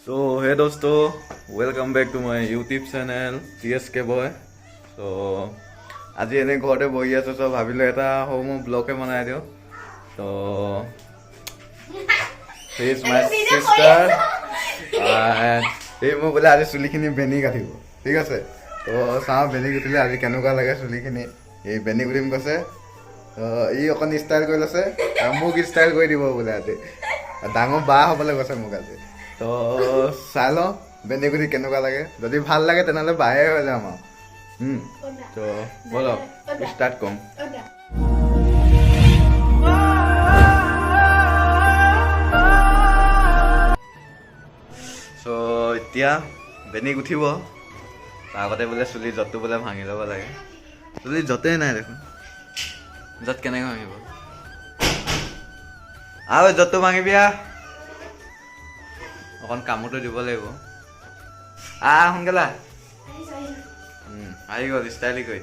So hey dosto, welcome back to my YouTube channel TSK Boy. So আজি এনেই ঘৰতে বহি আছোঁ, চ' ভাবিলোঁ এটা সৰু মই ব্লগে বনাই দিওঁ। তো is my sister. এই মোৰ বোলে আজি চুলিখিনি বেনি কাটিব, ঠিক আছে। তো চাওঁ বেনি গুঠিলে আজি কেনেকুৱা লাগে চুলিখিনি। এই বেনি গুঠিম কৈছে, তো ই অকণ ষ্টাইল কৰি লৈছে আৰু মোক ষ্টাইল কৰি দিব বোলে আজি। ডাঙৰ বা হ'বলৈ কৈছে মোক আজি। তো চাই লওঁ বেনি গুঠি কেনেকুৱা লাগে। যদি ভাল লাগে তেনেহ'লে বায়ে হৈ যাম আৰু। তো ব'লক, ষ্টাৰ্ট কৰোঁ। চ' এতিয়া বেনি গুঠিব, তাৰ আগতে বোলে চুলি য'তটো বোলে ভাঙি ল'ব লাগে। চুলি য'তেই নাই দেখোন, য'ত কেনেকৈ ভাঙিব আৰু য'তটো ভাঙিবি। আহ, অকণ কামোৰটো দিব লাগিব। আহ, সোনকালে আহ। আহি গ'ল ষ্টাইলি কৰি।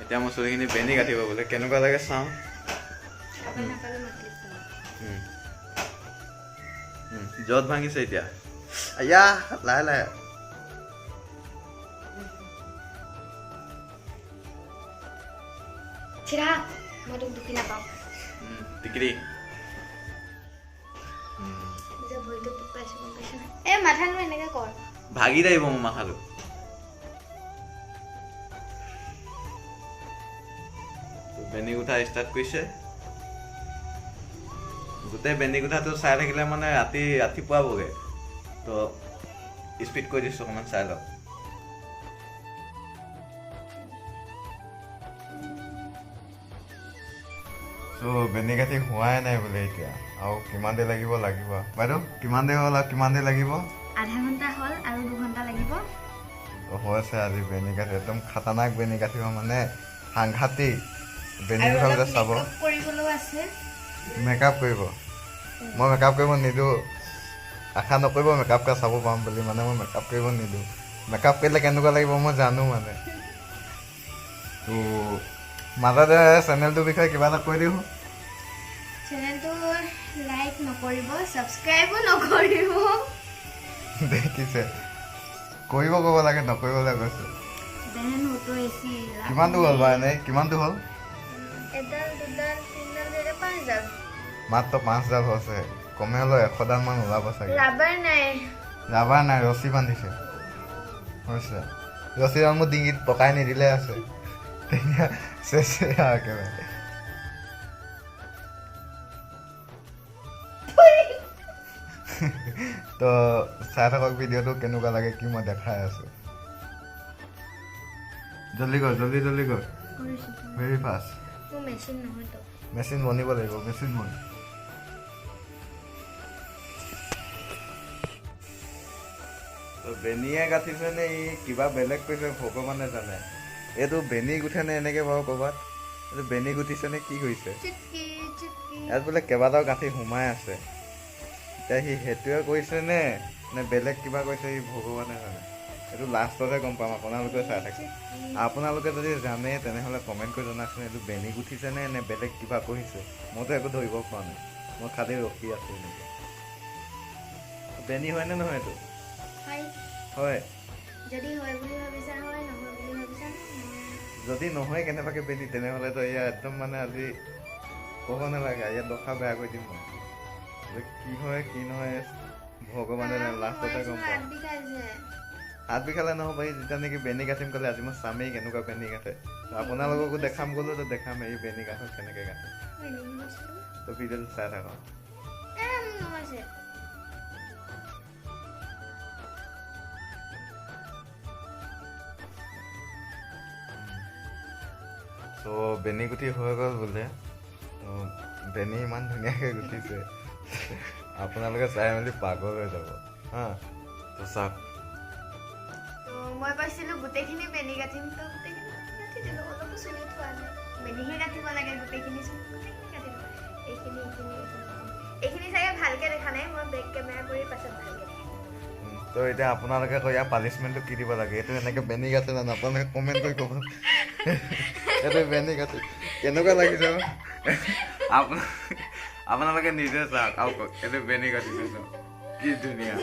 এতিয়া মোৰ চুলিখিনি বেনি কাটিব বোলে, কেনেকুৱা লাগে চাওঁ। উম। উম, য'ত ভাঙিছে এতিয়া। আয়া, লাহে লাহে। চিৰা, মই তোক দুখি নাপাওঁ। টিকিৰি। নিজৰ ভৰিটো দুখ পাইছোঁ, গম পাইছ নাই? এই মাথাটো এনেকৈ কৰ। ভাগি থাকিব মোৰ মাথাটো। বেনি গুঠা ষ্টাৰ্ট কৰিছে। গোটেই বেনি গুঠাটো চাই থাকিলে মানে ৰাতি ৰাতিপুৱাবগৈ। তো স্পীড কৰি দিছোঁ, অকণমান চাই লওক। চ' বেনি কাঠি হোৱাই নাই বোলে এতিয়া আৰু কিমান দেৰি লাগিব লাগিব বাইদেউ? কিমান দেৰি হ'ল আৰু কিমান দেৰি লাগিব? আধা ঘণ্টা হ'ল, আৰু 2 ঘণ্টা লাগিব। হৈছে আজি বেনি কাঠি, একদম খাতাৰনাক বেনি কাঠিব, মানে সাংঘাতিক বেনি আৰু গুঠা। অলপ চাব। মেকআপ কৰিবলৈও আছে। মেকআপ কৰিব? মই মেকআপ কৰিব নিদিওঁ, আশা নকৰিব মেকআপ কৰা চাব পাম বুলি। মানে মই মেকআপ কৰিব নিদিওঁ। মেকআপ কৰিলে কেনেকুৱা লাগিব মই জানো। মানে তো মাজতে চেনেলটোৰ বিষয়ে কিবা এটা কৈ দিওঁ। চেনেলটো লাইক নকৰিব, ছাবস্ক্ৰাইবো নকৰিব। দেখিছে, কৰিব ক'ব লাগে, নকৰিবলৈ কৈছে। बहन हो तो ऐसी। কিমানটো হ'ল বাৰু? এনেই কিমানটো হ'ল? এডাল, দুডাল, তিনিডাল, চাৰিডাল, পাঁচডাল। মাত্ৰ পাঁচডাল হৈছে, কমে হ'লেও 100ডাল মান ওলাব চাগে। ৰাবাৰ নাই। ৰাবাৰ নাই, ৰছী বান্ধিছে। হৈছে, ৰছীডাল মোৰ ডিঙিত পকাই নিদিলে আছে, তেতিয়া চেচে আৰু একেবাৰে। তো চাই থাকক ভিডিঅ'টো, কেনেকুৱা লাগে কি মই দেখাই আছোঁ। জল্দি কৰ, জল্দি জল্দি কৰ। কৰিছোঁ। Very fast. মোৰ মেচিন নহয়তো। মেচিন বনিব লাগিব, মেচিন বন। তো বেনিয়ে গাঁঠিছে নে ই কিবা বেলেগ কৈছে ভগৱানে জানে। এইটো বেনি গুঠে নে এনেকে বাৰু ক'ৰবাত? এইটো বেনি গুঠিছে নে কি কৰিছে? চুটকি চুটকি। ইয়াত বোলে কেইবাটাও গাঁঠি সোমাই আছে। এতিয়া সি সেইটোৱে কৰিছে নে নে বেলেগ কিবা কৰিছে সি ভগৱানে জানে। এইটো লাষ্টতহে গম পাম, আপোনালোকেও চাই থাকে। আপোনালোকে যদি জানে তেনেহ'লে কমেণ্ট কৰি জনাওকচোন, এইটো বেনি গুঠিছে নে নে বেলেগ কিবা কৰিছে। মইতো একো ধৰিব পৰা নাই, মই খালি ৰখি আছোঁ এনেকৈ। বেনি হয়নে নহয় এইটো? হয়। হয়। যদি হয় বুলি ভাবিছা হয়, নহয় বুলি ভাবিছা নহয়। যদি নহয় কেনেবাকৈ বেনি, তেনেহ'লেতো এয়া একদম মানে আজি ক'ব নালাগে, ইয়াত দশা বেয়া কৰি দিম মই। যে কি হয় কি নহয় ভগৱানে জানে, লাষ্টতে গম পাম। হাত বিষাইছে। হাত বিষালে নহ'ব, এই যেতিয়া নেকি বেনি কাটিম ক'লে আজি মই চামেই কেনেকুৱা বেনি কাটে। তো আপোনালোককো দেখাম গ'লো, তো দেখাম এই বেনি কাঠত কেনেকৈ কাটে। মই এনেই কৈছিলোঁ। তো ভিডিঅ'টো চাই থাকক। এ, মোৰ নহৈছে। চ' বেনি গুঠি হৈ গ'ল বোলে। তো বেনি ইমান ধুনীয়াকৈ গুঠিছে, আপোনালোকে চাই মেলি পাগল হৈ যাব। হা, তো চাওক। তো মই কৈছিলোঁ গোটেইখিনি বেনি কাটিম, তো গোটেইখিনি কাটি দিলোঁ। অলপো চুলি থোৱা নাই। বেনিহে কাটিব লাগে গোটেইখিনি চুলি, গোটেইখিনি কাটিলোঁ। এইখিনি, এইখিনি, এইখিনি, এইখিনি চাগে ভালকে দেখা নাই। মই বেক কেমেৰা কৰি পাছত ভালকে দেখাম। তো এতিয়া আপোনালোকে কয় ইয়াৰ পানিছমেণ্টটো কি দিব লাগে? এইটো এনেকৈ বেনি কাটে জানো? আপোনালোকে কমেণ্ট কৰি ক'ব, এইটো বেনি কাটে কেনেকুৱা লাগিছে। আপোনালোকে নিজে চাওক আৰু কওক, এইটো বেনি কাটিছে চাওক। কি ধুনীয়া।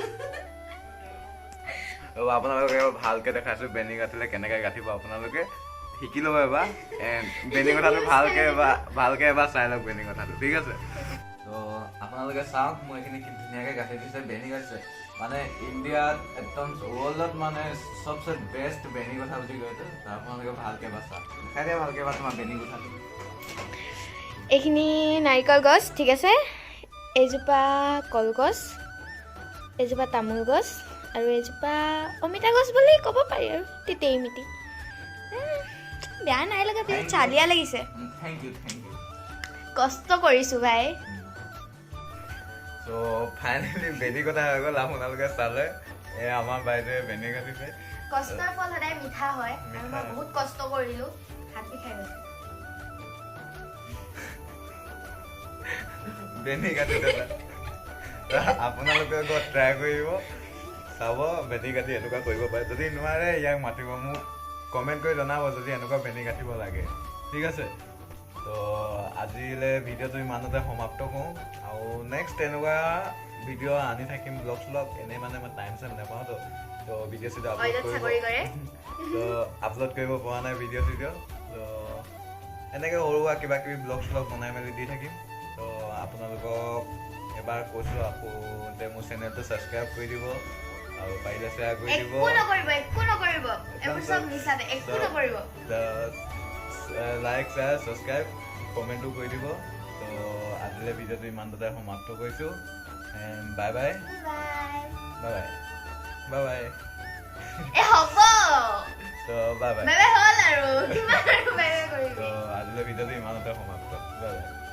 ৰ'ব, আপোনালোকে এবাৰ ভালকে দেখাইছোঁ বেনি গাঁঠিলে কেনেকৈ গাঁঠিব, আপোনালোকে শিকি ল'ব এবাৰ। এণ্ড বেনি কথাটো ভালকে এবাৰ চাই লওক বেনি কথাটো, ঠিক আছে? তো আপোনালোকে চাওক, মই এইখিনি কি ধুনীয়াকৈ গাঁঠি দিছে, বেনি গাঁঠিছে। মানে ইণ্ডিয়াত একদম ৱৰ্ল্ডত মানে চবচে বেষ্ট বেনি কথা বুলি কয় এইটো। তো আপোনালোকে ভালকে এবাৰ চাওক, দেখাই দিয়া ভালকে এবাৰ তোমাৰ বেনি কথাটো। এইখিনি নাৰিকল গছ, ঠিক আছে? এইজোপা কলগছ, এইজোপা তামোল গছ আৰু এইজোপা অমিতা গছ বুলি ক'ব পাৰি আৰু তিতেই মিতি। বেয়া নাই লগা, পিছত চালিয়া লাগিছে। Thank U, thank U. কষ্ট কৰিছোঁ ভাই। চ' ফাইনেলি বেনি কথা হৈ গ'ল, আপোনালোকে চালে। এই আমাৰ বাইদেৱে বেনি কাটিছে। কষ্টৰ ফল সদায় মিঠা হয় আৰু মিঠা। মই বহুত কষ্ট কৰিলোঁ, হাত বিষাই গৈছে। বেনি কাটি দাদা, আপোনালোকে ঘৰত ট্ৰাই কৰিব চাব, বেনি কাটি এনেকুৱা কৰিব পাৰে। যদি নোৱাৰে ইয়াক মাতিব, মোক কমেণ্ট কৰি জনাব যদি এনেকুৱা বেনি কাটিব লাগে, ঠিক আছে? তো আজিলৈ ভিডিঅ'টো ইমানতে সমাপ্ত কৰোঁ আৰু নেক্সট এনেকুৱা ভিডিঅ' আনি থাকিম, ব্লগ শ্লগ। এনেই মানে মই টাইম চাইম নাপাওঁতো, তো ভিডিঅ' চিডিঅ' আপলোড অইলত কৰিব চাকৰি কৰে। তো আপলোড কৰিব পৰা নাই ভিডিঅ' চিডিঅ'। তো এনেকৈ সৰু সুৰা কিবা কিবি ব্লগ শ্লগ বনাই মেলি দি থাকিম। তো আপোনালোকক এবাৰ কৈছোঁ আকৌ যে মোৰ চেনেলটো ছাবস্ক্ৰাইব কৰি দিব আৰু পাৰিলে শ্বেয়াৰ কৰি দিব। একো নকৰিব, একো নকৰিব, এইবোৰ চব মিছাতে, একো নকৰিব। লাইক, শ্বেয়াৰ, ছাবস্ক্ৰাইব, কমেণ্টো কৰি দিব। তো আজিলৈ ভিডিঅ'টো ইমানটোতে সমাপ্ত কৰিছোঁ। Bye bye. Bye. Bye bye, bye bye. এ হ'ব। তো বাই বাই। বাই বাই হ'ল আৰু, কিমান আৰু বাই বাই কৰিবি? তো আজিলৈ ভিডিঅ'টো ইমানতে সমাপ্ত, বাই বাই।